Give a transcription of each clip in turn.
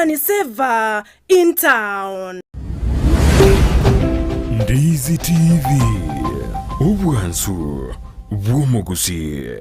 Money saver in town. Ndizi TV, obwansu bw'omogusii.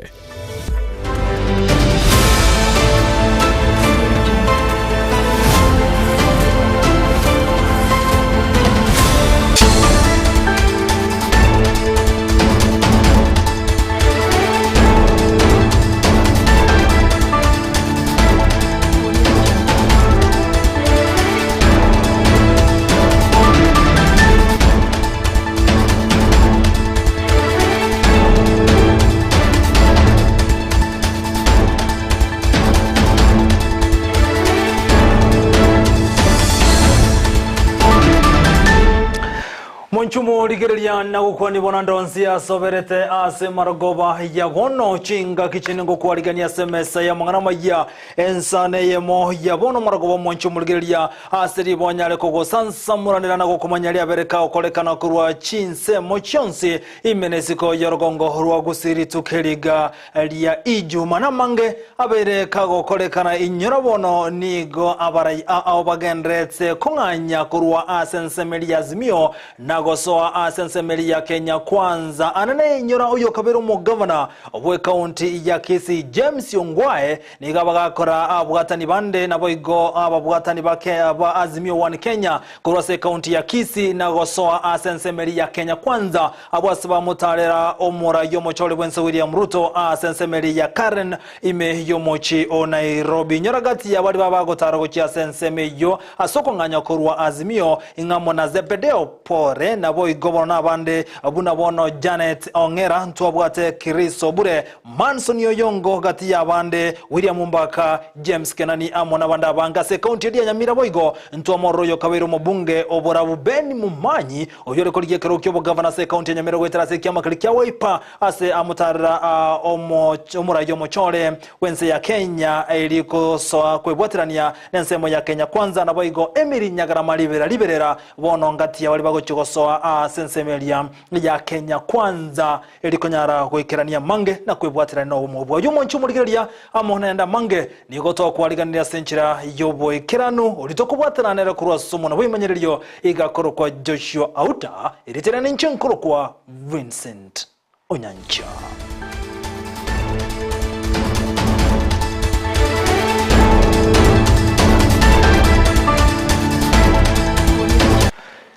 Monchumo rigereria na gokwania bono ndonsi asoberete ase marogoba ya bono chingaki chinde ngokwarigania ase emesa y'amang'ana amaya ensano eyemo ya bono marogoba monchumo rigereria ase ribonyare kogosansamoranera na gokomanya riabere kagokorekana korwa chinsemo chionsi ime na isiko y'orogongo rwa Gusii rituko eriga ria Ijuma namange abeire kagokorekana inyora bono nigo abarai ao bagendererete kong'anya korwa ase ensemo eria y'Azimio na gosoa ase ensemo eria ya Kenya Kwanza. Anene inyora oyokabere omogavana bw'ekaunti ya Kisii James Ongwae nigo abagakora ababwatani bande naboigo ababwatani ba ba Azimio One Kenya korwa ase ekaunti ya Kisii na gosoa ase ensemo eria ya Kenya Kwanza Abwo ase bamotaarera omoraia omochore bw'ense William Ruto ase ensemo eria ya Karen ime y'omochie o Nairobi. Inyora gati ya baria bagotaara gochia ase ensemo eyio ase okong'anya korwa Azimio ing'amo na Zebedeo Pore naboigo bono nabande buna bono Janet Ong'era ntwabwate Chris Obure Manson Oyongo gati y'abande William Mbaka James Kenani amo nabande abange ase ekaunti eria ya Nyamira boigo ntwamorora oyo okabeire omobunge oborabu Ben Momanyi Oyio ore korigia ekerogo ki'obogavana ase ekaunti ya Nyamira goetera ase ekiama keria kia Wiper ase amotarera omoraia omochore bw'ense ya Kenya eri gosoa kwebwaterania n'ensemo ya Kenya Kwanza naboigo Emily Nyagarama riberera riberera bono ngati ya baria bagochia gosoa ase ensemo eria ya Kenya Kwanza eri konyara goikerania amange na kwebwaterania nobomo bwa oyio omonche omorigereria amo naende amange Nigo tokwariganirie ase enchera y'oboikeranu, oria tokobwatana nere korwa ase omwana bw'ebimanyererio, iga akorokwa Joshua Auta, erieta riane inche nkorokwa Vincent Onyancha.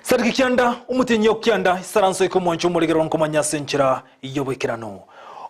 Sadiki kianda, omotienyi o kianda, isaranso ike omwancho omorigerwa nkomanya ase enchera y'oboikeranu.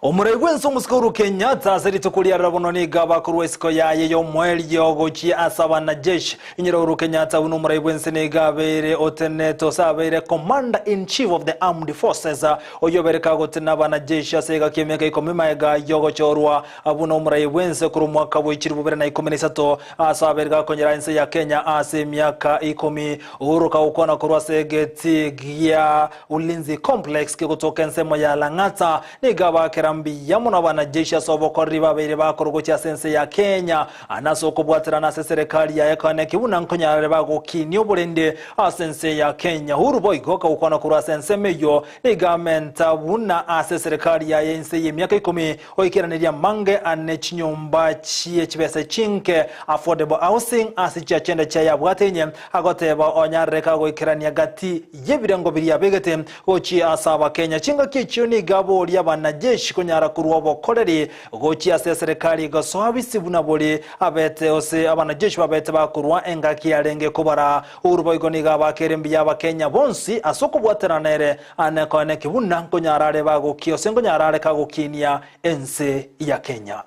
Omorai bw'ense omosike Uhuru Kenyatta ase rituko riarero bono nigo abakorwa isiko yaye y'omoerio gochia ase abanajeshi. Inyora Uhuru Kenyatta buna omorai bw'ense nigo abeire otenete ose abeire Commander in Chief of the Armed Forces oyio obeire kagotena abanajeshi ase egaki emiaka ikomi magega y'ogochorwa buna omorai bw'ense korwa omwaka bwe chilifu bibere na ikomi na isato ase abeire gakonyera ense ya Kenya ase emiaka ikomi. Uhuru kagokwana korwa ase egetii gia Ulinzi Complex kegotoka ensemo ya Lang'ata nigo abakera mbuya mono abanajeshi ase obokoreri babeire bakorwa gochia ase ense ya Kenya na ase okobwaterana ase eserekari yaye koeneki buna nkonyarare bagokinia oborende ase ense ya Kenya. Uhuru boigo kagokwana korwa ase ensemo eyio nigo amenta buna ase eserekari yaye inse y'emiaka ikomi Oikeraneria amange ane chinyomba chie chibesa chinke, affordable housing, ase chiachenda chiaye abwate inye, agoteba onyarire kagoikerania gati y'ebirengo biria abegete gochia ase Abakenya. Chingaki echio nigo aboria abanajeshi konyara korwa obokoreri gochia ase eserekari gosoa bisi buna bori abete ose abanajeshi babete bakorwa engaki yarenge kobara. Uhuru boigo nigo abakeire mbuya Abakenya bonsi ase okobwaterana nere Ane koeneki buna nkonyara are bagokia ose nkonyara are kagokinia ense ya Kenya.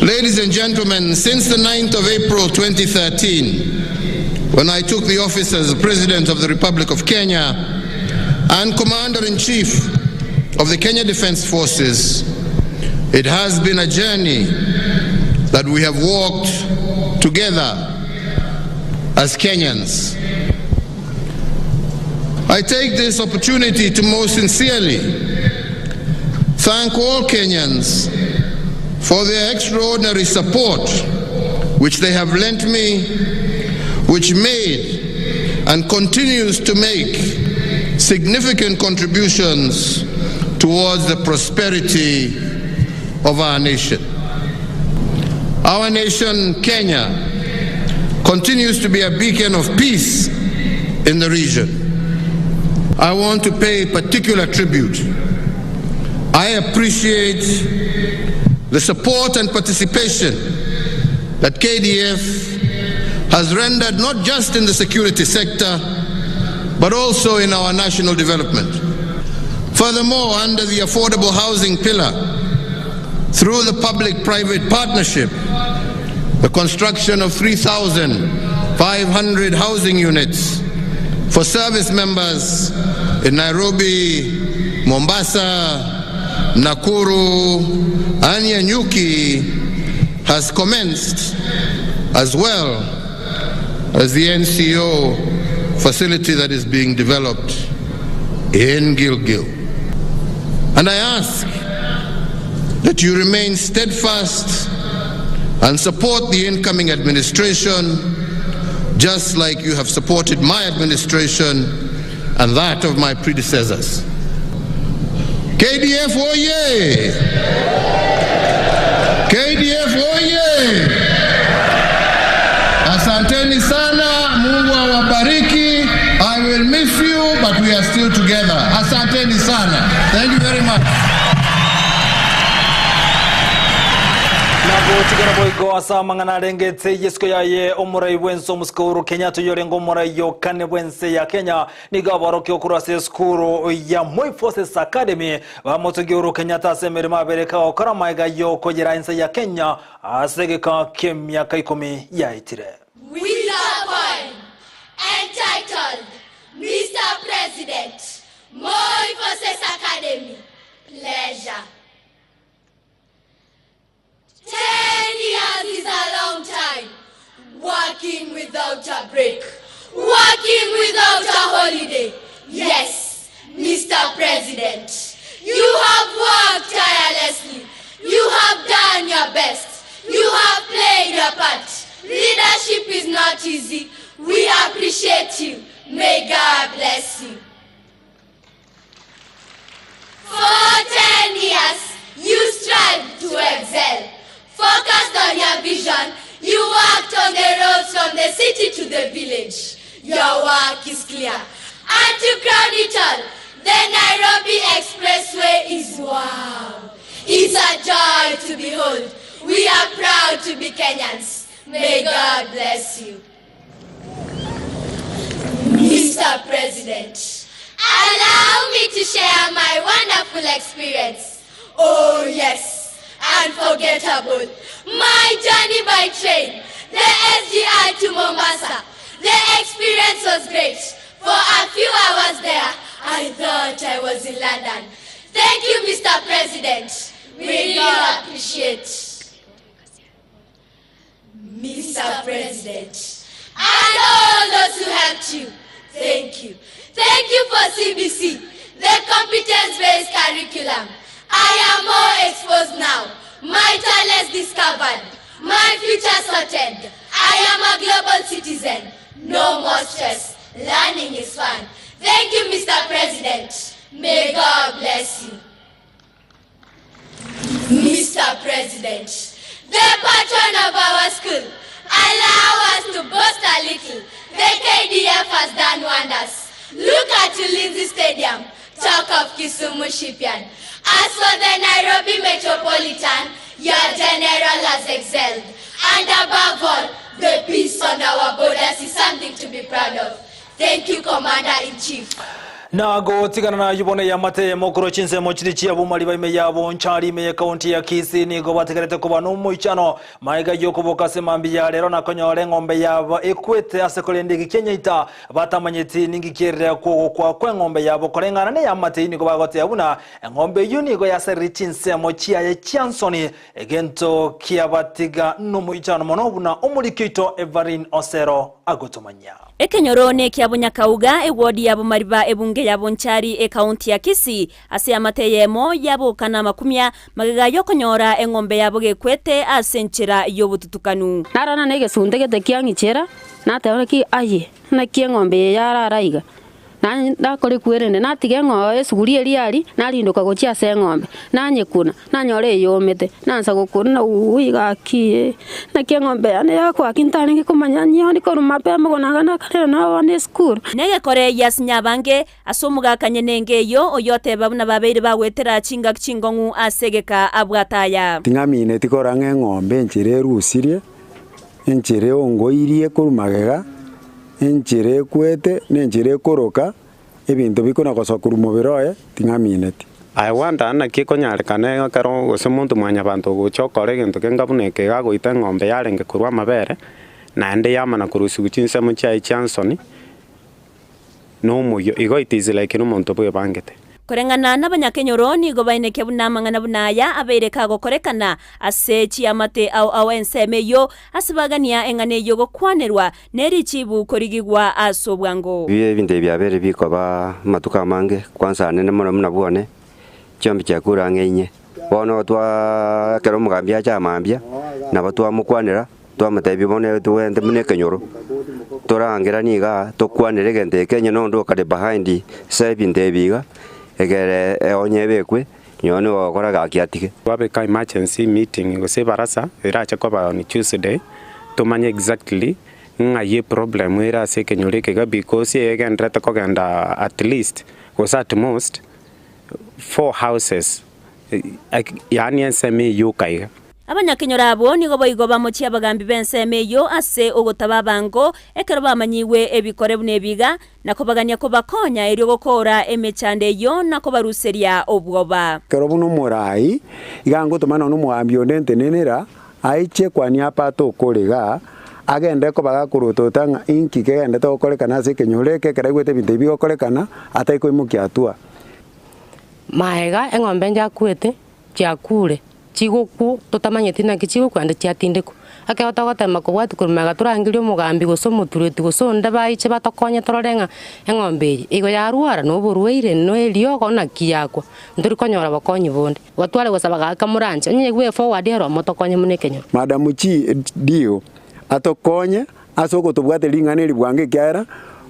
Ladies and gentlemen, since the 9th of April 2013, when I took the office as President of the Republic of Kenya and Commander-in-Chief of the Kenya Defence Forces, it has been a journey that we have walked together as Kenyans. I take this opportunity to most sincerely thank all Kenyans for their extraordinary support which they have lent me, which made and continues to make significant contributions towards the prosperity of our nation. Our nation, Kenya, continues to be a beacon of peace in the region. I want to pay particular tribute. I appreciate the support and participation that KDF has rendered not just in the security sector, but also in our national development. Furthermore, under the affordable housing pillar, through the public-private partnership, the construction of 3,500 housing units for service members in Nairobi, Mombasa, Nakuru, and Nanyuki has commenced, as well as the NCO facility that is being developed in Gilgil. And I ask that you remain steadfast and support the incoming administration just like you have supported my administration and that of my predecessors. KDF oye! KDF oye! Asanteni sana, Mungu awabariki. I will miss you, but we are still together. Asanteni sana. Thank you very much. Nagotigana boigo ase amang'ana arengete yesiko yaye omorai bwense omosike Uhuru Kenyatta oyio orenge omorai o kane bwense ya Kenya nigo abarokia okorwa ase esukuru ya Moi Forces Academy bamotogia Uhuru Kenyatta ase emeremo abere kagokora amaega yokoyera ense ya Kenya ase egeka ki'emiaka ikomi yaetire. With a poem entitled Mr. President, Moi Forces Academy, Pleasure. 10 years is a long time, working without a break, working without a holiday. Yes, Mr. President, you have worked tirelessly, you have done your best, you have played your part. Leadership is not easy. We appreciate you. May God bless you. For 10 years, you strived to excel. Focused on your vision, you worked on the roads from the city to the village. Your work is clear. And to crown it all, the Nairobi Expressway is wow. It's a joy to behold. We are proud to be Kenyans. May God bless you. Mr. President, allow me to share my wonderful experience. Oh yes, unforgettable. My journey by train, the SGR to Mombasa. The experience was great. For a few hours there, I thought I was in London. Thank you, Mr. President. We really appreciate. Mr. President, and all those who helped you, thank you. Thank you for CBC, the competence-based curriculum. I am more exposed now, my talents discovered, my future sorted. I am a global citizen. No more stress. Learning is fun. Thank you, Mr. President. May God bless you. Mr. President, the patron of our school, allow us to boast a little. The KDF has done wonders. Look at Ulinzi Stadium, talk of Kisumu Shipyard. As for the Nairobi Metropolitan, your general has excelled. And above all, the peace on our borders is something to be proud of. Thank you, Commander-in-Chief. Na gotigana nayo bono eamate mokoro chinsemo chiri chiabomari baime yabo nchari ime ekaunti ya Kisii nigo batigarete koba nomoichano maiga yokoboka ase mambi ya rero nakonyora eng'ombe yabo ekwete ase korenda eki kienyaita batamanyeti ninki kierire kwogokwa kwa eng'ombe yabo koreng'ana na eamate nigo bagoteba buna eng'ombe eywo nigo yaserire chinsemo chiaye chiansoni egento kiabatiga nomoichano mono buna omoriki oito Everin Osero agotomanya. Ekenyoro nekia Bonyakauga, ewodi ya Bomariba, ebunge ya Bonchari, ekaunti ya Kisii, ase amate eyemo yaboka namakumia magega yokonyora eng'ombe yabo gekwete ase enchera y'obotutukanu. Narora na egesunte gete kiang'ichera, nateba naki aye, naki eng'ombe eye yarara iga. Nakora ekwerende, natiga eng'oo esuguri eria aria, narindoka gochia ase eng'ombe, nanyekuna, nanyora eyomete, nansa gokuna wuuui gaki ee, naki eng'ombe yane yakwaki ntarenge komanya nyioni korwa mapema igo nanga nakarera na abana esukuru. Negekore giasinya abange ase omogaka nyene enga eyio, oyoteba buna babeire bagoetera chingaki chingong'u ase egeka abwate aya. Ting'amineti korang'a eng'ombe enchera erusirie, enchera eongoirie korwa magega, Enchera ekwete, na enchera ekoroka, ebinto bikona gosoa korwa mobere oye, ting'amineti. Aye gwantana naki ekonyarekana ekero gose omonto mwanyabanto ogocha okora egento kenga buna eke iga agoita eng'ombe yarenge korwa amabere, naende yamana korusigwa chinsemo chiaye chia nsoni, na omoyio, igo it is like nomonto bwebangete. Koreng'ana nabanyakenyoro nigo baenekia buna amang'ana buna aya abeire kagokorekana ase chiamate ao ao ensemo eyio, ase bagania eng'ana eyio gokwanerwa ne richibu korigigwa ase obwango. Ebinto ebi biabeire bikoba amatuko amange, kwanza nene mono buna bwane, chiombe chiakure ang'e inye. Bono twaa ekero omogambi acha mambia, nabo twamokwanera, twamotebia bono togende buna ekenyoro, torangeranie igaa, tokwanere egento eke onye nonde okare behind ase ebinto ebi iga, egere onye ebekwe, nonye nigo ogokora gaki atige. Twabeka emergency meeting gose ebarasa erache koba on Tuesday, tomanye exactly ng'ai eproblem ere ase ekenyoro eke iga because egenderete kogenda at least gose at most four houses yaani ensemo eyio yoka iga. Abanyakenyoro abwo nigo boigo bamochie abagambi b'ensemo eyio ase ogotaba abango ekero bamanyigwe ebikore buna ebi iga, na kobagania kobakonya erio gokoora emechando eyio na kobaruseria obwoba. Ekero buna omoraai, iga ngotoma nonya omogambi onde ntenenera, aiche kwania apate okore igaa, agende koba gakorotota ng'a inki kegendete gokorekana ase ekenyoro eke ekero aigwete ebinto ebi bigokorekana, atai koimokia hatua. Magega eng'ombe njakwete, chiakure, chigokwo totamanyeti naki chigokwa naende chiatindekwa. Ekero togotema kobwatia korwa magega torangerie omogambi gose omotureti gose onde baiche batokonye torore ng'a eng'ombe eye igo yarwara na oborwaire na eriogo naki yakwa, ntori konyora bokonyi bonde. Igo tware gosaba gaka moranche onye way forward ero motokonye buna ekenyoro. Madam Chi Dio atokonye Ase ogotobwatia ring'ana eri bwango ekiagera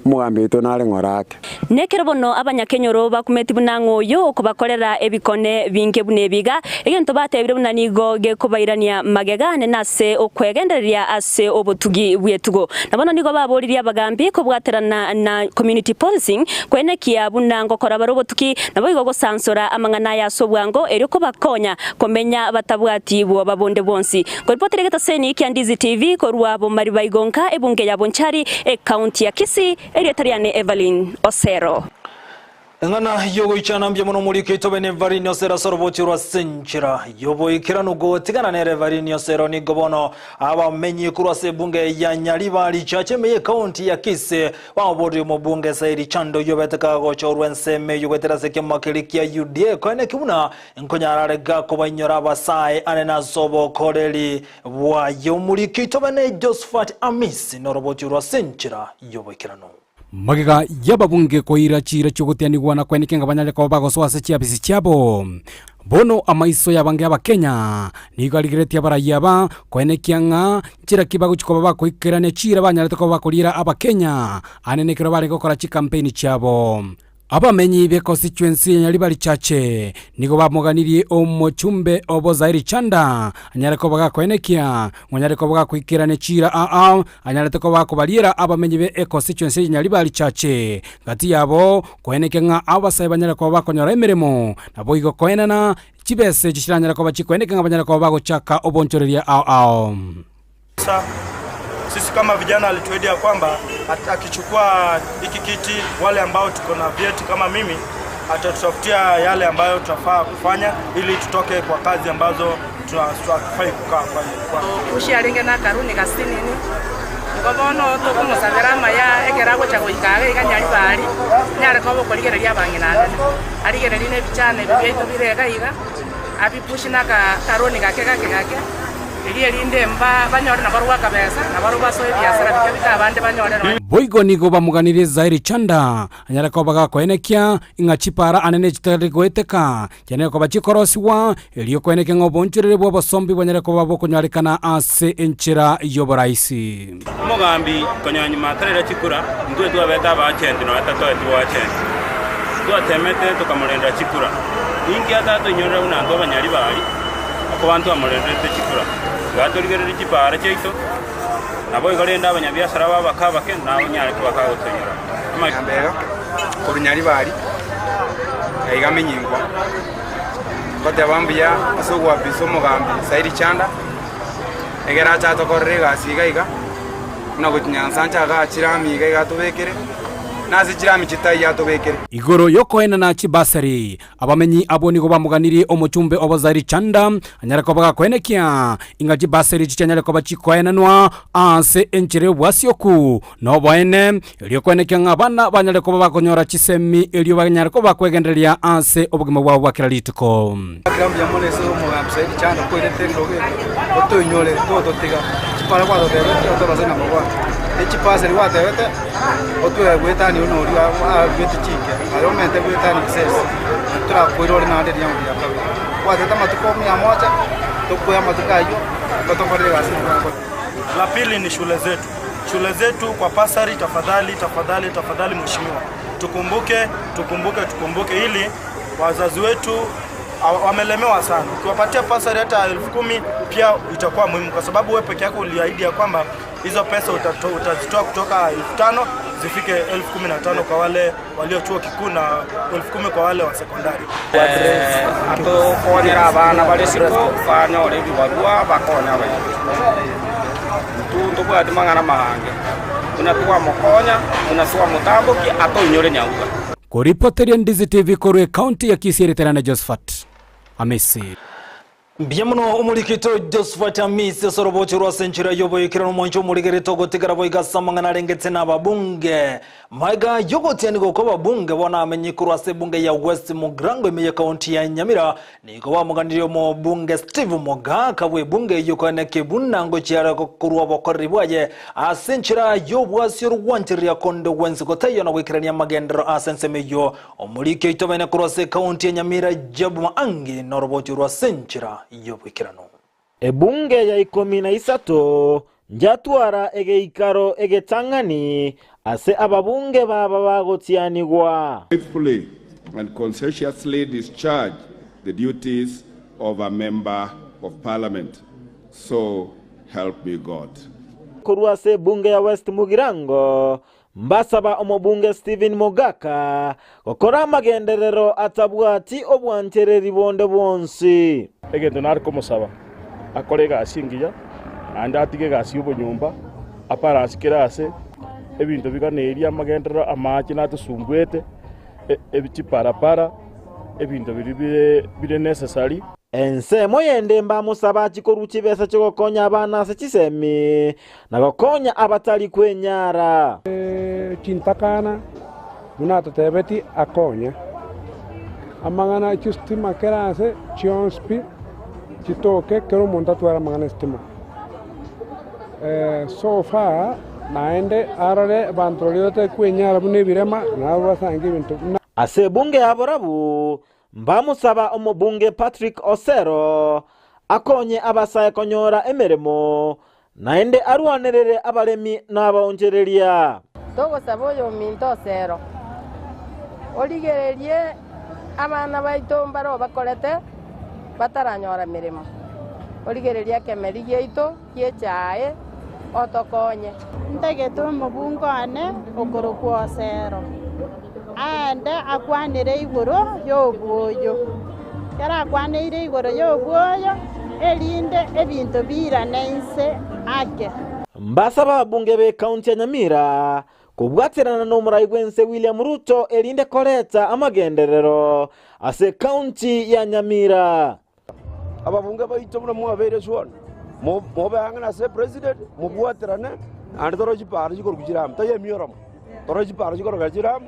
omogambi oito nare ng'ora ake. Nekero bono abanyakenyoro bakumeti buna ng'a oyo okobakorera ebikone binge buna ebi iga, egento batebire buna nigo gekobairania magega ane nase okwegendereria ase obotugi bw'etugo. Na bono nigo baboririe abagambi kobwaterana na community policing koenekia buna ngokora bare obotuki, naboigo gosansora amang'ana aya ase obwango erio kobakonya komenya batabwati bwoba bonde bwonsi. Nkoripotera egetaseni kia Ndizi TV korwa Bomariba Igonka, ebunge ya Bonchari, ekaunti ya Kisii, erieta riane Evelyn Osero. Eng'ana y'ogoichana mbuya mono omoriki oito bene Evelyn Osero ase oroboti rwa Senchera y'oboikeranu gotigana nere Evelyn Osero nigo bono abamenyi korwa ase ebunge ya Nyaribari Church ime y'ekaunti ya Kisii bamoborie omobunge Saidi Chando oyio obete kagochorwa ensemo eyio goetera ase ekiama keria kia UDA koeneki buna Nkonyara are gakobainyora abasae ane nase obokoreri bwaye. Omoriki oito bene Josephat Amisi noroboti orwo ase enchera y'oboikeranu. Magega y'ababunge koira chiira chi'ogotianigwa na kweneka ng'a banyare koba bagosoa ase chiafisi chiabo. Bono amaiso y'abange Abakenya nigo arigereretie abarayia aba koenekia ng'a nchera ki bagochia koba bakoikerania chiira banyarete koba bakoriera Abakenya ane nekero barenge gokora chikampeini chiabo. Abamenyi b'econstituency ya Nyaribari Chache nigo bamoganirie omochumbe obo Zairi Chanda anyare koba gakoenekia ng'a onyare koba gakoikerania chiira aa anyarete koba gakobariera abamenyi be econstituency ya Nyaribari Chache gati yabo koenekia ng'a abasae banyare koba bakonyora emeremo naboigo koenana chibesa echi chiranyare koba chikoenekia ng'a banyare koba bagochaka obonchoreria ao ao. Sasa sisi kama vijana alituahidi ya kwamba akichukua hiki kiti, wale ambao tuko na vyeti kama mimi, atatutafutia yale ambayo tutafaa kufanya ili tutoke kwa kazi ambazo hatufai kukaa kwa. Ushi arenge na akaruni gasinini, igo bono tokomosabera amaya ekero agocha goika iga iga Nyaribari, nyare koba okorigereria abang'ina anene, arigererie na ebichana ebi biaito bire iga iga, abipushi na akaroni gake gake gake. Erio erinde mba banyore nabarobwo akabesa, nabarobwo basoe ebiasara biria bike abande banyore nonya. Boigo nigo bamoganirie Zairi Chanda, anyare koba gakoenekia ng'a chipara anene chitari goeteka, chianyare koba chikorosigwa, erio koenekia ng'a obonchoreri bw'obosombi bwanyare koba bokonyarekana ase enchera y'oboraisi. Omogambi konya nyuma atarera chikura, intwe twabete abaachenti nonya tatoeti boachenti. Twatemete tokamorendera chikura. Ninki atatoinyorera buna intwe abanyaribari, okoba ntwamorenderete chikura? Tiga torigererie chipaara chiaito, naboigo rende abanyabiasara b'abake abake nabanyare koba kagotoinyora. Amambega korwa Nyaribari, na iga amenyingwa, ngoteba mbuya ase ogoapisa omogambi Saidi Chanda. Ekero acha atokorere egasi iga iga, buna gochia Nyansancha igaa chirami iga iga atobekere, na ase chirami chitaiyo atobekere. Igoro y'okoenana chibasari, abamenyi abwo nigo bamoganirie omochumbe obo Zairi Chanda anyare koba gakoenekia ing'a chibasari echi chianyare koba chikoenanwa ase enchera y'obwasioku na oboene, erio koenekia ng'a abana banyare koba bakonyora chisemi erio banyare koba bakwegendereria ase obogima bwabo bwa kera rituko. Kera mbuya mono ase omogambi Saidi Chanda okoirete ekerogo eke, otoinyore tototiga, chipara gwatotebete otorosie na amaboko, ne chipaseri gwatebete otwere goetania buna oria aruete chinke, aye omente goetania chisese, torakoirore naende riango ria kabere. Gwatebete amatuko mia moja, tokoe amatuko ayio, totokorere egasi na bwango. La pili ni shule zetu. Shule zetu kwa pasari, tafadhali tafadhali tafadhali mheshimiwa, tukumbuke tukumbuke tukumbuke, ili wazazi wetu wamelemewa sana. Ukiwapatia pasari hata 10,000 pia itakuwa muhimu, kwa sababu wewe peke yako uliahidi ya kwamba hizo pesa utazitoa kutoka 5,000 zifike 15,000 kwa wale walio chuo kikuu na 10,000 kwa wale wa sekondari. Atokonyera abana bare isiko banyore ebibarua bakonye abaibori. Intwe ntobwati mang'ana maange, buna twamokonya, buna twamotambokia, atoinyore nyauga. Koripoteria Ndizi TV korwa ekaunti ya Kisii eritera na Josephat Amisi. Mbuya mono omorikito Josephat Amisi ase orobocho rwa ase enchera y'oboikeranu omwancho omorigerete ogotigara boigo ase amang'ana arengete na ababunge. Magega y'ogotianigwa kw'ababunge bono amenyi korwa ase ebunge ya West Mugirango ime y'ekaunti ya Nyamira nigo bamoganirie omobunge Steve Mogaka bw'ebunge eyio koeneki buna ngochia korwa obokoreri bwaye ase enchera y'obwasi orogwanchereria konde gwensi gotaiyo na goikerania amagenderero ase ensemo eyio. Omoriki oito bene korwa ase ekaunti ya Nyamira Job Maangi noroboti orwo ase enchera y'oboikeranu. Ebunge ya ikomi na isato njatwara egeikaro egetang'ani ase ababunge baba bagotianigwa. Faithfully and conscientiously discharge the duties of a Member of Parliament. So help me God. Korwa ase ebunge ya West Mugirango, Mbasaba omobunge Stephen Mogaka gokora amagenderero atabwati obwanchereri bonde bwonsi. Egento nare komosaba, akore egasi engiya, naende atige egasi y'obonyomba, abalance kera ase, ebinto biganerie amagenderero, amache natosumbuete, chiparapara, ebinto biria bire bire necessary. Ensemo yende mbamosaba achie korua chibesa chi'ogokonya abana ase chisemi, na gokonya abatari kwenyara. Chintakana buna atotebeti akonye. Amang'ana chistima kera ase chionsi pi chitoke kera omonto atware amang'ana estima. So far naende arore abanto baria batari kwenyara buna ebirema nabo basange ebinto buna. Ase ebunge ya borabu Mbamosaba omobunge Patrick Osero akonye abasae konyora emeremo, naende arwanerere abaremi na abaonchereria. Togosaba oyominto Osero, origererie abana baito mbare obakorete bataranyora meremo, origererie ekemeri giaito gi'echae, otokonye. Ntagete omobungo one okorokwa Osero, aende akwanere igoro y'obwoyo. Ekero akwaneire igoro y'obwoyo, erinde ebinto biirane inse ake. Mbasaba ababunge b'ekaunti ya Nyamira kobwaterana nomorai bw'ense William Ruto erinde koreta amagenderero ase ekaunti ya Nyamira. Ababunge baito buna mwabeire sworn, mobe ang'e nase president, mobwaterane, naende tore chiparo chikorokwa chiramu, taiyo emioromo, tore chiparo chikorokwa chiramu,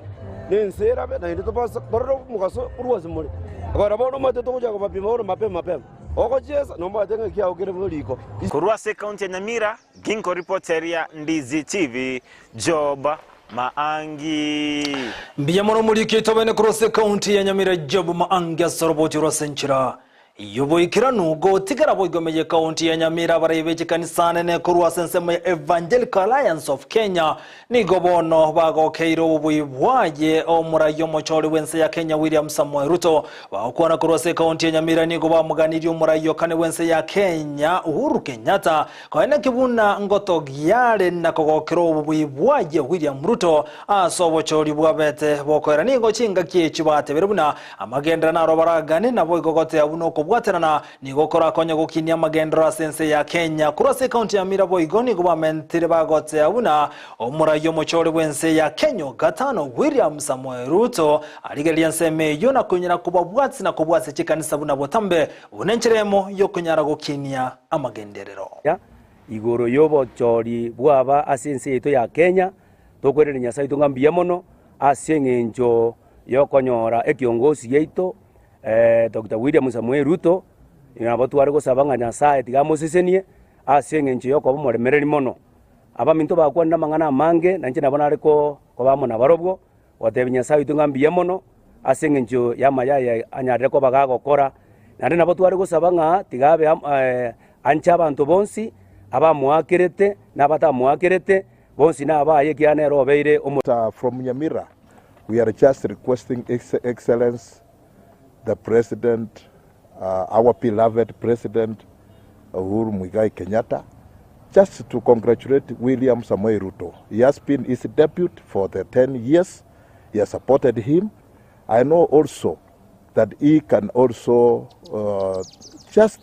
na ense erabe, naende tobase torore omogaso korwa ase more. Ekero bono omanyete togochaka kobapima bono mapema mapema. Ogochiesa nomanyete ng'a ekiao kere buna riko. Korwa ase ekaunti ya Nyamira, ginkoripoteria Ndizi TV, Job Maangi. Mbuya mono omoriki oito bene korwa ase ekaunti ya Nyamira Job Maangi ase oroboti rwa ase enchera y'oboikeranu gotigera boigo ime y'ekaunti ya Nyamira abarai be chikanisa nene korwa ase ensemo ya Evangelical Alliance of Kenya nigo bono bagokeire obobui bwaye omorai omochori bw'ense ya Kenya William Samoei Ruto Bagokwana korwa ase ekaunti ya Nyamira nigo bamoganirie omorai o kane bw'ense ya Kenya Uhuru Kenyatta koeneki buna ngotogia are na kogokera obobui bwaye William Ruto ase obochori bwabete bokoera. Nigo chingaki echi batebire buna amagenderero naro baragane naboigo gotea buna okobwaterana nigo korakonye gokinia amagenderero ase ense ya Kenya. Korwa ase ekaunti ya Nyamira boigo nigo bamentire bagotea buna omorai omochori bw'ense ya Kenya o gatano William Samoei Ruto Arigereria ensemo eyio na konyara kobabwatisia na kobwatia chikanisa buna botambe, buna enchera emo y'okonyara gokinia amagenderero. Igoro y'obochori bw'aba ase ense yaito ya Kenya, tokoiraneria Nyasae oito ng'a mbuya mono ase eng'encho y'okonyora ekiongosi giaito Doctor William Samoei Ruto, nabo tware gosaba ng'a Nyasae tiga amosesenie ase eng'encho y'okoba omoremereri mono. Abaminto bakwanire amang'ana amange, na inche nabo nare koba amo nabarobwo, Gotebia Nyasae oito ng'a mbuya mono ase engencho y'amaya aya anyarire koba gagokora. Naende nabo tware gosaba ng'a tiga abe anche abanto bonsi, abamoakerete na abatamoakerete, bonsi nabaye ekiagera nere obeire omo. From Nyamira we are just requesting His Excellence the President, our beloved President Uhuru Muigai Kenyatta just to congratulate William Samoei Ruto. He has been his deputy for the 10 years. He has supported him. I know also that he can also uh, just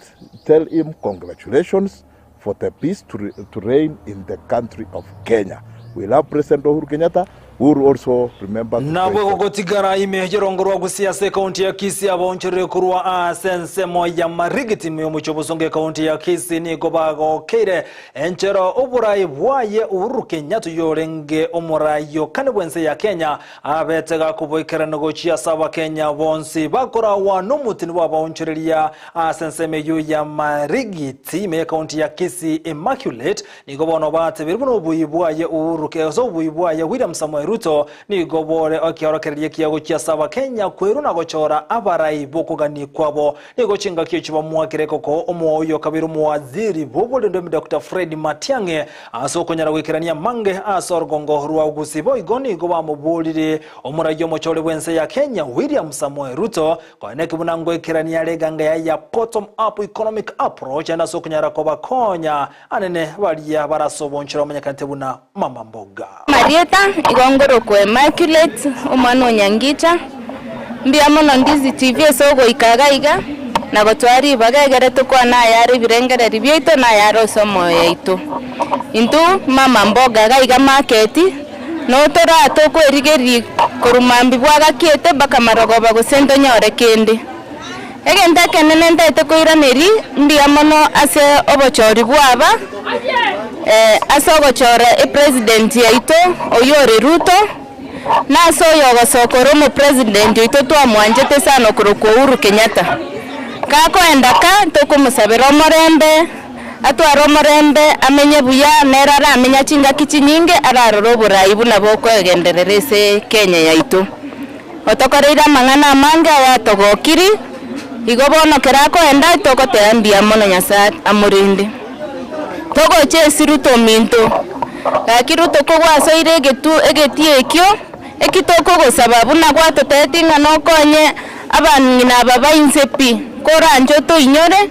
tell him congratulations for the peace to, re to reign in the country of Kenya. We love President Uhuru Kenyatta. Uhuru also remember to pray Nabwo for gogotigara ime y'orongo rwa Gusii ase ekaunti ya Kisii abaonchorere korwa ase ensemo ya Marigiti ime y'omochie obosongo ekaunti ya Kisii nigo bagokeire enchera oborai bwaye Uhuru Kenyatta oyorenge omorai o kane bw'ense ya Kenya abete gakoboikerana gochia ase abakenya bonsi bakorawa nomotini bw'abaonchoreria ase ensemo eyio ya Marigiti ime y'ekaunti ya Kisii Immaculate Nigo bono batebirie buna obuya bwaye Uhuru gose obuya bwaye William Samoei Ruto nigo bore ekeorokererio ekiya gochia ase Abakenya kwerwa na gochora abarai b'okogania kwabo. Nigo chingaki echi bamoakire ekoko omoyio okabeire omowaziri bw'oborendo Doctor Fred Matiang'i ase okonyara goikerania amange ase orugongo rwa Gusii. Boigo nigo bamoborire omorai omochore bw'ense ya Kenya William Samoei Ruto Koeneki buna ngoikerania are eganga yaye ya bottom up economic approach naende ase okonyara kobakonya Anene baria bare ase obonchore bamanyekanete buna Mama Mboga. Marieta, igo ngorokwa Immaculate, omwana o Nyangicha. Mbuya mono Ndizi TV ase ogoika iga iga, na gotoa ribaga egere tokwane ayare ebirengererio biaito na ayare ase omoyo yaito. Intwe mama mboga iga iga market, no toraa tokwerigeria korwa mambia bwagakiete mpaka marogoba gose ntonyore kende. Egento ekenene ntaete koiraneria mbuya mono ase obochori bw'aba, ase ogochora epresident yaito oyio ore Ruto, na ase oyo ogosoka ore omopresident oito twamwanchete sana okorokwa Uhuru Kenyatta. Gakoenda ka tokomosabera omorembe, atware omorembe, amenye buya, nere aramenya chingaki chinyinge ararore oborai buna bokogenderera ase Kenya yaito. Otokoreire amang'ana amange ayatogokiri, igo bono kera akoenda togoteba mbuya mono Nyasae amorende. Togocha ase Ruto ominto, gaki Ruto kogwasoire egetu egetii ekio, eki tokogosaba buna gwatotebetie ng'a nokonye abang'ina aba ba inse pi, koranche otoinyore,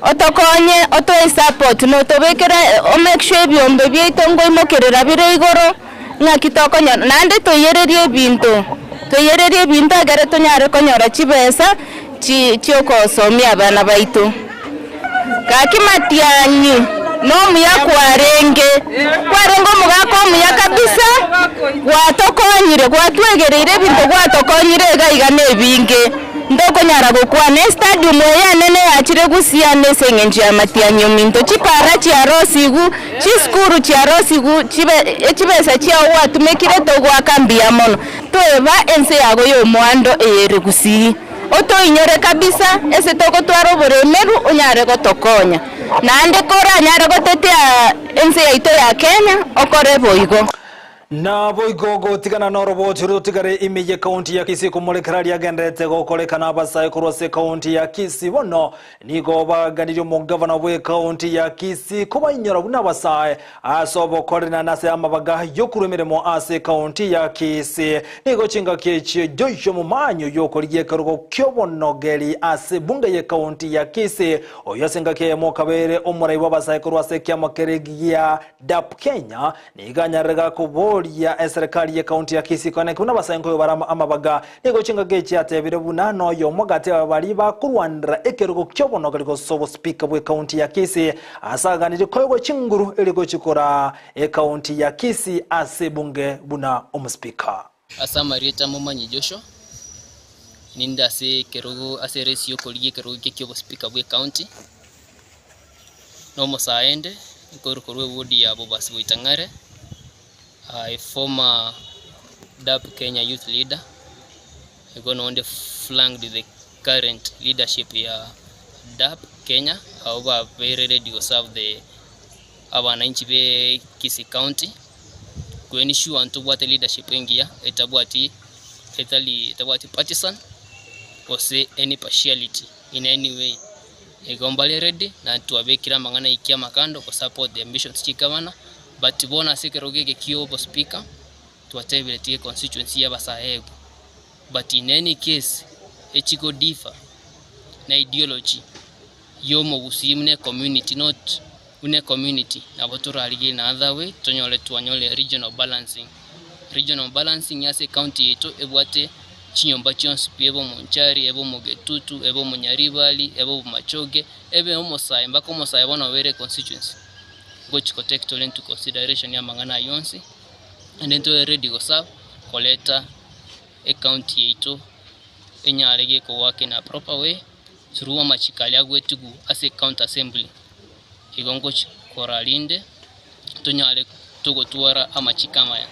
otokonye, otoe esupport, notobekere omake sure ebiombe biaito nkoimokerera bire igoro. Ng'aki tokonyora? Naende toiyererie ebinto, toiyererie ebinto ekere tonyare konyora chibesa chi chi'ogosomia abana baito. Gaki matiang'i nomuya kwarenge, kwarenge omogaka omuya kabisa, gwatokonyire, gwatwegereire ebinto gwatokonyire iga iga na ebinge. Ntokonyara gokwana estadium eye enene yachire gusii ande ase eng'encho ya matiang'i ominto, chipara chiarosigwe, Chisukuru chiarosigwe chibe echibesa chiao gwatumekire togoaka mbuya mono. Toeba ense yago y'omwando eyere gusii. Otoinyore kabisa ase togotwara oboremeru onyare gotokonya. Naende koranyare gotetea ense yaito ya Kenya okore boigo. Naboigo gotigana noroboti rotigare ime y'ekaunti ya Kisii komorekera riagendererete gokorekana abasae korwa ase ekaunti ya Kisii bono nigo baganirie omogavana bw'ekaunti ya Kisii kobainyora buna abasae ase obokorerana na ase amabaga y'okorua emeremo ase ekaunti ya Kisii. Nigo chingaki echio Joshua Momanyi oyio okorigia ekerogo ki'obonogeri ase ebunge y'ekaunti ya Kisii oyio ase engaki eyemo okabeire omorai bw'abasae korwa ase ekiama keria gia DAP Kenya Nigo anyarire gakoboria eserekari y'ekaunti ya Kisii koeneki buna abasae nkoyo bare amabaga. Nigo chingaki echi atebire buna noyomo gati ya baria bakorwanera ekerogo ki'obonogeri gose obosipika bw'ekaunti ya Kisii ase aganirie koegwa chinguru erio gochia koraa ekaunti ya Kisii ase ebunge buna omosipika. Ase amarieta momanyi Joshua, ninde ase ekerogo ase eresi y'okorigia ekerogo eke ki'obosipika bw'ecounty, na omosae inde, nkorwa korwa eward ya Bobasi Boitang'are, a former DAP Kenya youth leader, igo nonde flanked the current leadership ya DAP Kenya, abwo babeire ready go serve the abananchi be Kisii County. To ensure ntobwate leadership engiya etabwati etari etabwati partisan gose any partiality in any way. Igo mbare ready na twabekire amang'ana aikia amakando go support the ambitions chia egavana but bono ase ekerogo eke kia obospeaker twatebire tiga econstituency ya abasae egwe but in any case echigo differ na ideology. y'omogusii buna ecommunity not buna ecommunity nabo torarigie in other way tonyore twanyore regional balancing. Regional balancing ase ecounty yaito ebwate chinyomba chionsi pi ebe omonchari, ebe omogetutu, ebe omonyaribari, ebe obomachoge, ebe omosae mpaka omosae bono obeire econstituency ngochi go take tore into consideration amang'ana ayio onsi naende ntobe ready go serve koreta ecounty yaito enyare geko work in a proper way. Through amachiko aria agwetigwe ase county assembly, igo ngochia korora rinde tonyare togotwara amachiko amaya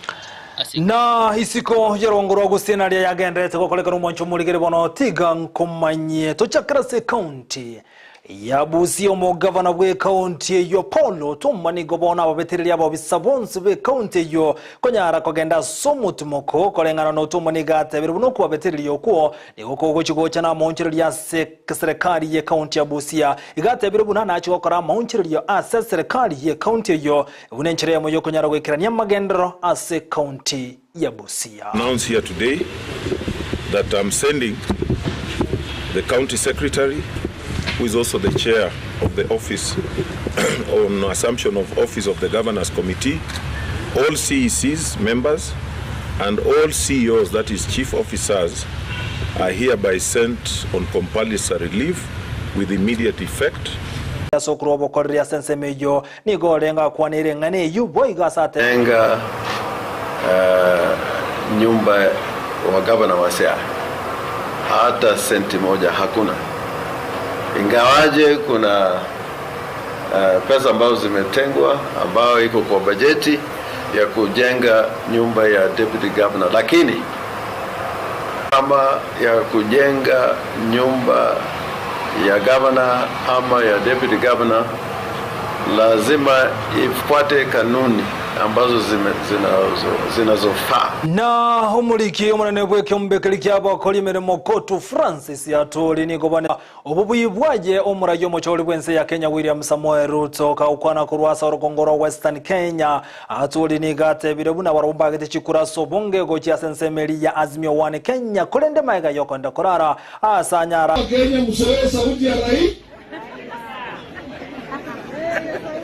ase. Na isiko y'orongo rwa gusii naria yagendererete gokorekana omwancho omorigeri bono tiga nkomanyie tochakere ase ekaunti ya Busia omogavana bw'ekaunti eyio Paul Otumba nigo bono ababetereria abobisa bonsi b'ekaunti eyio konyara kogenda ase omotimoko koreng'ana na Otumba nigo atebire buna okwabetereria okwo Nigo kogochia gocha namaonchorerio ase eserekari y'ekaunti ya Busia. Igo atebire buna nachie gokora amaonchorerio ase eserekari y'ekaunti eyio buna enchera eyemo y'okonyara goikerania amagenderero ase ekaunti ya Busia. Announce here today that I'm sending the county secretary who is also the chair of the office on assumption of office of the governors committee, all CECs members and all CEOs that is chief officers are hereby sent on compulsory leave with immediate effect. Ase okorua obokoreri ase ensemo eyio, nigo orenge akwaneire eng'ana eyio boigo ase ate. Jenga nyumba wa gavana wa Siaya hata senti moja hakuna, ingawaje kuna pesa ambazo zimetengwa ambayo iko kwa bajeti ya kujenga nyumba ya deputy governor, lakini kama ya kujenga nyumba ya governor ama ya deputy governor lazima ifuate kanuni ambazo zinazofaa. Na omoriki omonene bw'ekeombe keria ki'abakori emeremo Kotu Francis Atwoli nigo bane Obobui bwaye omoraia omochori bw'ense ya Kenya William Samoei Ruto kagokwana korwa ase orogongo rwa Western Kenya. Atwoli nigo atebire buna barabwo mbagete chikura ase obonge gochia ase ensemo eria ya Azimio One Kenya korende magega y'okoenda korara ase anyara. Wakenya msoee sauti ya rai.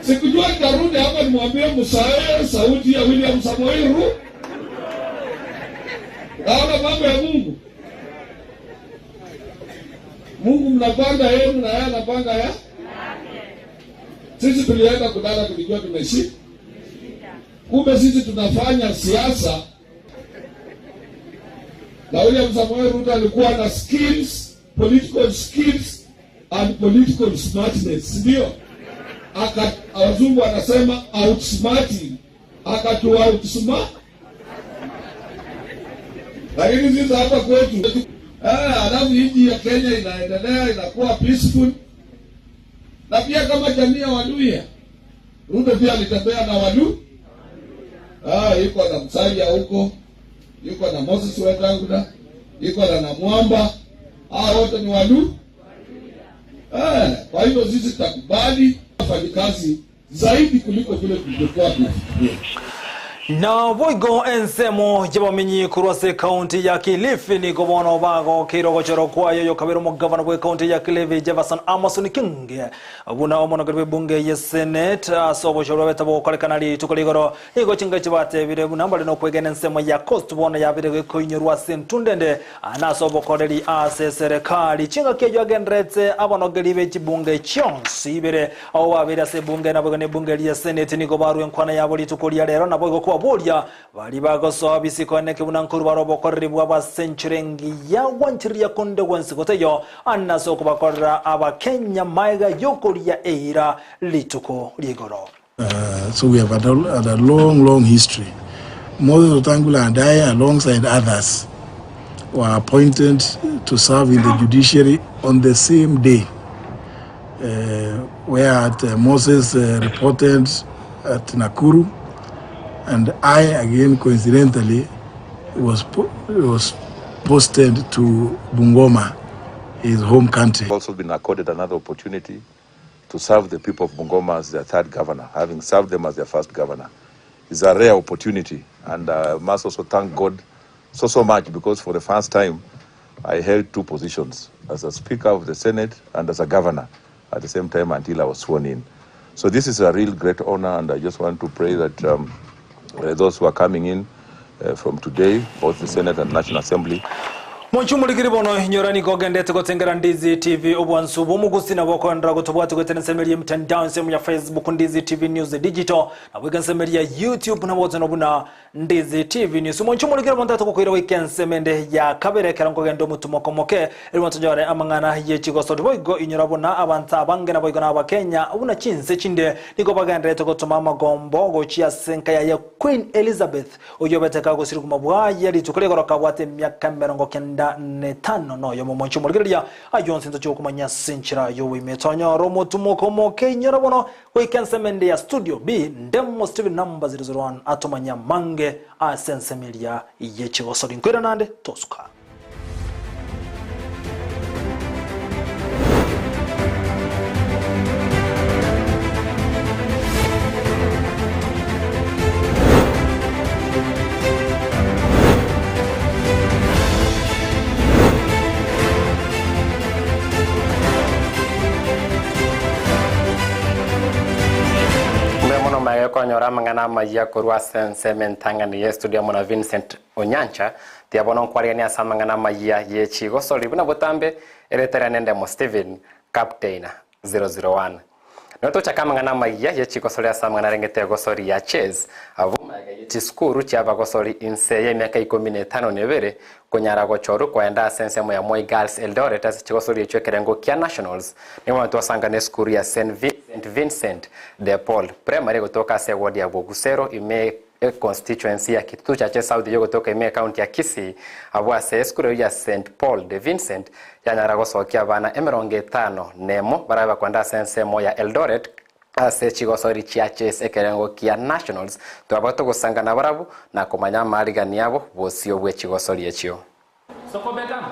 Sikujua nitarudi hapa nimwambie msoee sauti ya William Samoei Ruto. Naona mambo ya Mungu. Mungu mnapanga yenu na yeye anapanga ya. Sisi tulienda kulala tulijua tumeshinda. Kumbe sisi tunafanya siasa. Na William Samoei Ruto alikuwa na skills, political skills and political smartness, ndio? Aka wazungu wanasema outsmarting. Akatu outsmart. Lakini sisi hapa kwetu Eh, alafu nchi ya Kenya inaendelea inakuwa peaceful. Na pia kama jamii ya Waluhya, Ruto pia alitembea na Walu. Ah, yuko na Musalia huko, yuko na Moses Wetangula, yuko na Namwamba. Hao wote ni Walu. Eh, kwa hivyo sisi tutakubali wafanyikazi zaidi kuliko vile tulivyokuwa tunafikiria. Na boigo ensemo y'abamenyi korwa ase ekaunti ya Kilifi nigo bono bagokire ogochora kwayo yokabera omogavana bwa ekaunti ya Kilifi Jefferson Amason King buna omonogeri bwa ebunge ye Senate ase obochori bwabete bogokorekana rituko rigoro nigo chinga chibatebire buna mbare na okwegena ensemo ya Coast bono yabire gokoinyorwa ase entundende na ase obokoreri ase eserekari chingaki eyo agenderete abanogeri be chibunge chionsi ibere abo babere ase ebunge nabo igo na ebunge ria Senate nigo barwa enkwana yabo rituko ria rero nabo igo kwaboria bari bagosoa bisikoneke buna nkuru barobokoreri bwa basenchire ngiya gwanchiria konde gwensi goteyo anase okubakorera abakenya maega yokoria eira rituko rigoro. So we have had a long, long history. Moses Wetangula and I, alongside others, were appointed to serve in the judiciary on the same day, where at, Moses reported at Nakuru, and I, again, coincidentally, was posted to Bungoma, his home country. I've also been accorded another opportunity to serve the people of Bungoma as their third governor, having served them as their first governor. It's a rare opportunity, and I must also thank God so, so much, because for the first time I held two positions, as a Speaker of the Senate and as a governor at the same time until I was sworn in. So this is a real great honor, and I just want to pray that those who are coming in from today, both the Senate and National Assembly, Monchumulikiri bono nyorani gogendete gotengera Ndizi TV obwansu bwomugusi na bokondra gotobwate gwetene nsemeria mitandao nsemu ya Facebook Ndizi TV News Digital na bwega nsemeria YouTube na bote nobuna Ndizi TV News. Monchumulikiri bono tatu kokwira weekend semende ya kabere kera ngogendo mutumo komoke eri montojore amangana ye chigoso boigo inyora bona abantu abange na boigo na abakenya ubuna chinse chinde niko bagendete gotoma amagombo gochia senka ya Queen Elizabeth oyobeteka gosiri kumabwa yari tukuregora kabwate myaka 95 no yo momoncho murigeria ayonse nzo kumanya sinchira yo wimetonyoro mutumokomoke inyora bono weekend semende ya studio B ndemo Steven number 001 atumanya mange asensemelia yechigoso nkwira nande tosuka. Konyora mang'ana maya korwa sensementang'ani ye studio mona Vincent Onyancha tiabono nkwariania ase amang'ana maya ye chigosori buna botambe eretera nende mo Steven Captain 001 notochaka amang'ana maya ye chigosori ase amang'ana arengete egosori ya chess abo chisukuru chiabagosori inse ya emiaka ikumi na etano na ebere konyara gochoru kwaenda ase ensemo ya Moi Girls Eldoret ase chigosori echio ekerengo kia Nationals nigo twasanga na esukuru ya Saint Vincent de Paul Primary gotoka ase ward ya Bogusero ime constituency ya Kitutu Chache South yo gotoka ime county ya Kisii abo ase esukuru ya Saint Paul de Vincent yanyara gosokia abana emirongo etano nemo baraba kwenda ase ensemo ya Eldoret ase chigosori chia chess ekerengo kia Nationals twaba togosangana barabu na komanya amarigani abo bosio bwe chigosori echio. Soko beta.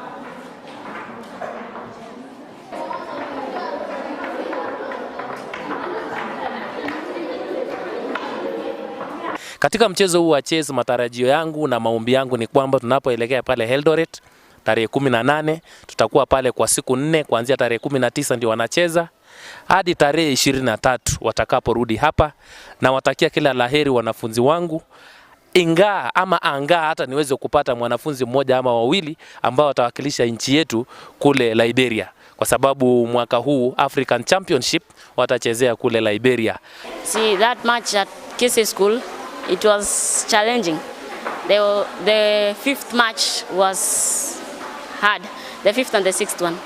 Katika mchezo huu wa chess, matarajio yangu na maombi yangu ni kwamba tunapoelekea pale Eldoret tarehe 18 tutakuwa pale kwa siku 4 kuanzia tarehe 19 ndio wanacheza hadi tarehe 23 watakaporudi hapa, na watakia kila laheri wanafunzi wangu. Ingaa ama angaa hata niweze kupata mwanafunzi mmoja ama wawili ambao watawakilisha nchi yetu kule Liberia, kwa sababu mwaka huu African Championship watachezea kule Liberia. See, that match at Kisii School, it was challenging. The fifth match was hard, the fifth and the sixth one,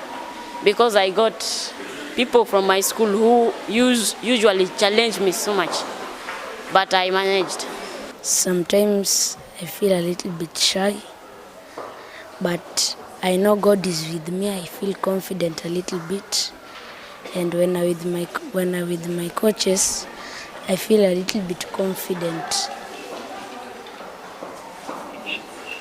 because I got people from my school who usually challenge me so much, but I managed. Sometimes I feel a little bit shy, but I know God is with me. I feel confident a little bit. And when I with my when I with my coaches, I feel a little bit confident.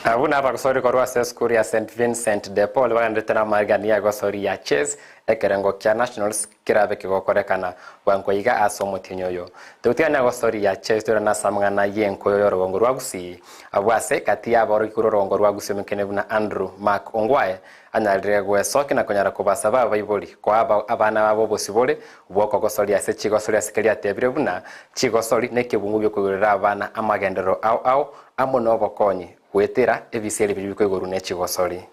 Abwo nabagosori korwa ase esukuru ya St Vincent de Paul bagenderete namariga ya egosori ya chess ekerengo kia nationals kerabe kegokorekana bwango iga ase omotienyi oyo. Togotigana na egosori ya chess toirane ase amang'ana ya enkoyo ya orogongo rwa Gusii abwo ase gati ya abaoroki korwa orogongo rwa Gusii omokene buna Andrew Mark Ongwae anyarire gwesokia na konyara kobasaba abaibori koa abana babo obosibore bw'okogosoria ase chigosori ase keria atebire buna chigosori nekebungo giokoigorera abana amagenderero ao ao amo nobokonyi goetera ebisieri biria bikoigorwa ne chigosori.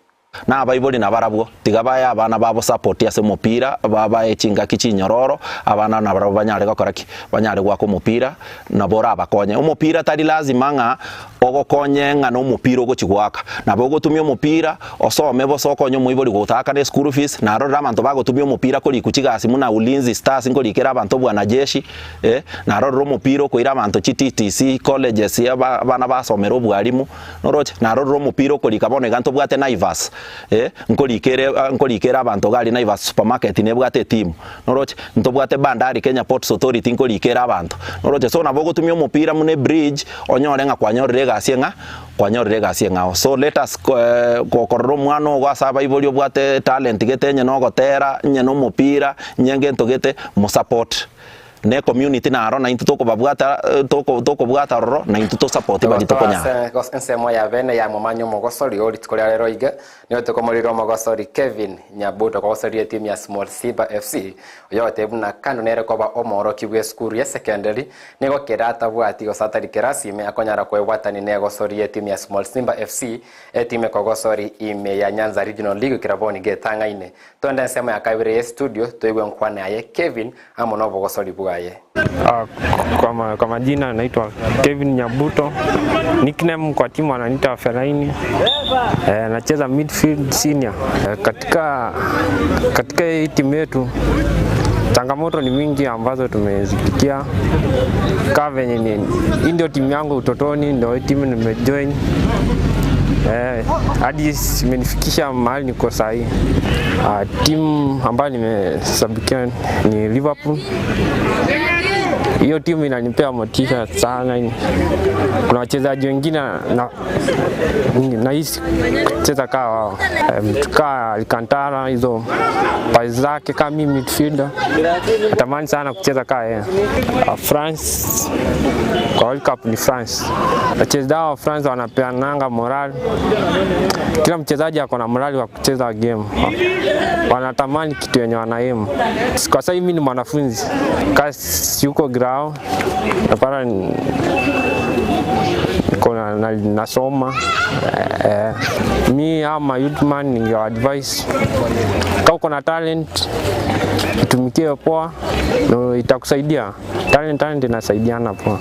Na abaibori nabarabwo, tiga bae abana babo support ase omopira, babae chingaki chinyororo, abana nabarabwo banyare gokora ki? Banyare goaka omopira, nabo orabakonye. Omopira tari lazima ng'a ogokonye ng'a na omopira ogochi goaka. Nabo ogotumia omopira, osome bosa okonye omoibori gotaakana eschool fees, narorire abanto bagotumia omopira korikwa chigasi buna Ulinzi Stars nkorikera abanto obwanajeshi, eh, narorire omopira okoira abanto chi TTC, colleges, aba abana basomera obwarimu. Noroche? Narorire omopira okorika bono iga ntobwate Naivas, eh, nkorika ere nkorika ere abanto iga aria Naivas supermarket nebwate etimu. Noroche? Ntobwate Bandari Kenya Ports Authority nkorika ere abanto. Noroche? So nabo ogotumia omopira buna ebridge, onyore ng'a kwanyorire egasi eng'a kwanyorire egasi eng'ao. So let us gokorora omwana ogo ase abaibori obwate etalent gete onye na ogotera, onye na omopira, onye ngento gete, mosupport. Ne community naro naintwe tokobabwata toko tokobwata ororo naintwe to support baria tokonyara. Gotoa ase ensemo ya bene ya momanya omogosori o rituko ria rero iga, nigo tokomorera omogosori Kevin Nyabuto okogosoria etimu ya Small Simba FC, oyogotebia buna kando nere koba omoorokia bw'esukuru ya secondary, nigo kera atabwati gose atari kerasi ime akonyara kwebwatania negosoria etimu ya Small Simba FC, etimu ekogosori ime ya Nyanza Regional League kera bono iga etang'aine. Toende ensemo ya kabere y'estudio toigwe enkwana yaye Kevin amo nobogosori bwaye. Kwa, kwa majina naitwa Kevin Nyabuto, nickname kwa timu wananiita Fellaini. Eh, nacheza midfield senior. Eh, katika katika hii timu yetu changamoto ni mingi ambazo tumezipitia. Kaa venye ni hii ndio timu yangu utotoni, ndio hii timu nimejoin eh, hadi imenifikisha mahali niko sahii. Uh, timu ambayo nimesabikia ni Liverpool. Hiyo timu inanipea motisha sana. Kuna wachezaji wengine na nahisi kucheza kaa wao, mtu kaa Alcantara, hizo pasi zake, kama mimi midfielder natamani sana kucheza kaa yeye. France kwa World Cup ni France. Wachezaji wa France wanapeananga morali, kila mchezaji ako na morali wa kucheza game, wanatamani kitu yenye wanaimu. Kwa sasa mimi ni mwanafunzi, kasi yuko grao napata niko na, na, nasoma eh, mi ama youth man ninge advice kama uko na talent itumikie poa, no, itakusaidia. Talent, talent inasaidiana poa.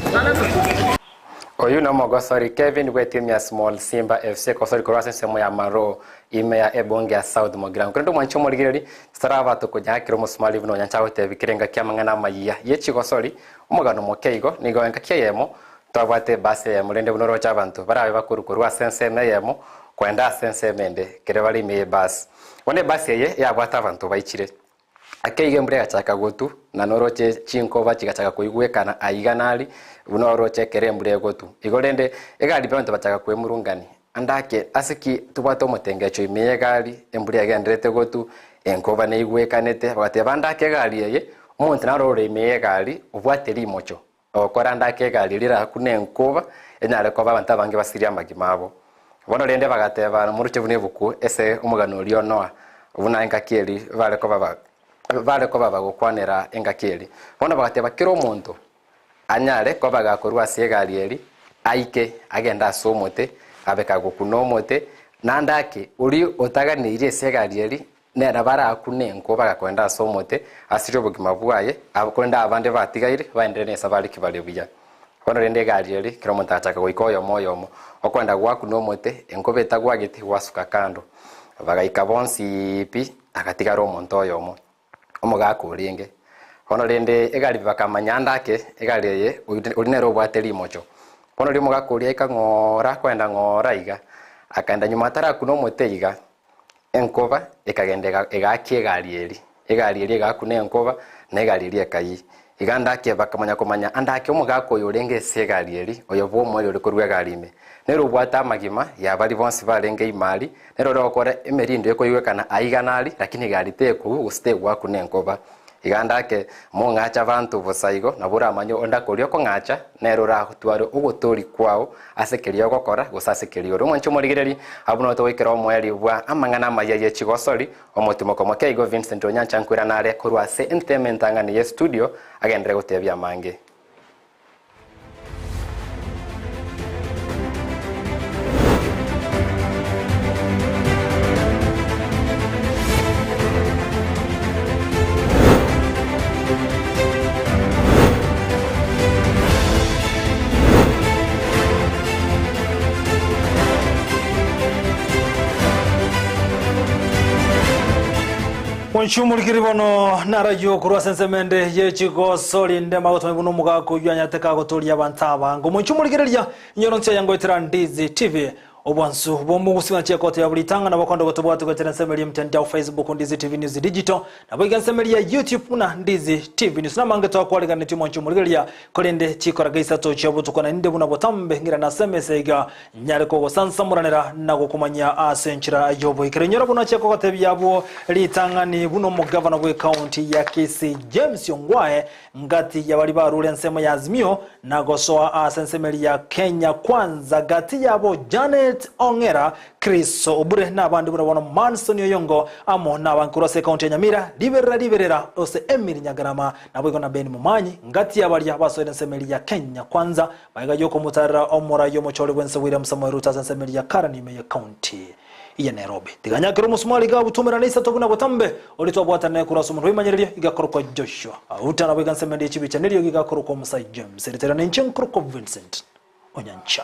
Oyu nomogosori Kevin bw'etimu ya Small Simba FC kosori korwa ase ensemo ya Maro ime ya ebunge ya South Mugirango. Korende omwanchi omorigereri titaraba tokonyakera omosumari buna onyancha agotebia kera engaki amang'ana amayia ye chigosori omogano moke igo nigo engaki eyemo twabwate ebasi eyemo rende buna oroche abanto barabe bakorwa korwa ase ensemo eyemo kwenda ase ensemo ende kere bare ime y'ebasi. Bono ebasi eye yabwate abanto baichire. Ake iga embura egachaka gotwa, na noroche chinkoba chigachaka koigwekana aiga na aria, buna oroche ekero embura egotwa. Igo rende egari abanto bachaka kwemurungania, Ande ake, ase ki tobwate omotengecho ime y'egari, embura egendererete gotwa, enkoba neigwekanete? Bagateba, Ande ake egari eye, omonto naro ore ime y'egari obwate rimocho, ogokora ande ake egari eria erakune enkoba, enyare koba abanto abange basirie amagima abo. Bono rende bagateba, Moroche buna ebuku ase omogano oria o Noa, buna engaki eria bare koba bare koba bagokwanera engaki eria. Bono bagateba, Kera omonto anyare koba gakorwa ase egari eria, aike, agende ase omote, abe kagokuna omote, naende ake oria otaganeirie ase egari eria, nere barakune enko bagakoenda ase omote, asirie obogima bwaye, korende abande batigaire, baenderere nesabari ki bare buya. Bono rende egari eria, kera omonto agachaka goika oyomo oyomo, okoenda gwakuna omote, enkoba etagwageti, gwasuka kando. Bagaika bonsi pi, agatigara omonto oyomo, omogaka orenge. Bono rende egari bakamanya ande ake, egari eye, oria nere obwate rimocho. Bono riria omogaka oria aika ng'ora, akoenda ng'ora iga, akaenda nyuma atarakuna omote iga. Enkoba ekagenda ega egaakia egari eria. Egari eria egakuna enkoba, na egari eria ekayia. Iga ndake bakamanya komanya andake omogaka oyo orenge ase egari eria, oyo bw'omoerio ore korwa egari ime. Nere obwate amagima ya baria bonsi barenge ime aria, nere ore gokora emerindo ekoigwekana aiga na aria, lakini egari tekogwa gose tegwakuna enkoba. Iga ndake mong'ache abanto bosa igo, nabo oramanye onde akoria okong'acha, nere oratware ogotoori kwao ase keria ogokora, gose ase keria ore. Omwanche omorigereria, abwo nabo togoikera omoerio bwa amang'ana amaya ye chigosori, omotimoko moke igo Vincent Onyancha nkoirana are korwa ase enteme entang'ani ye studio, agenderere gotebia amange. Onchumurikiri bono narayio korwa ase ensemo ende ye chigoso rinde magotome buna omogaka oyio anyarete kagotoria abanto abange. Omonchumurigereria inyoro nse yangoetera Ndizi TV. Obwansu bw'omogusi buna chiekoti ya buri tanga nabo kondo gotobwati goetera ensemo eria mtandao Facebook Ndizi TV News Digital nabo iga ensemo eria YouTube buna Ndizi TV News namange twakwariganetie omonchumurigereria korende chikoraga isato chia botuko naende buna botambe ng'ira nase emesa iga Nyare kogosansamoranera na gokomanyia ase enchera y'oboikera. Inyora buna achia kogotebia abwo ritang'ani buna omogavana bw'ekaunti ya Kisii James Ongwae ngati y'abaria barure ensemo ya Azimio na gosoa ase ensemo eria ya Kenya Kwanza gati yabo Janet Ong'era, Chris Obure na abande buna bono Manson Oyongo amo nabange korwa ase ekaunti ya Nyamira riberera riberera ase Emily Nyagarama naboigo na Ben Momanyi ngati y'abaria basoire ensemo eria ya Kenya Kwanza Magega y'okomotarera omorai omochore bw'ense William Samoei Ruto ase ensemo eria ya Karen ime ye county ya Nairobi. Tiga nyakere omosumari iga abutumera na isato buna botambe, oria twabwatanire korwa ase omonto bw'emanyererio iga akorokwa Joshua. Auta nabo iga ensemo ende ye chibicha neriogi iga akorokwa Omusai James. Eritera ninche nkorokwa Vincent Onyancha.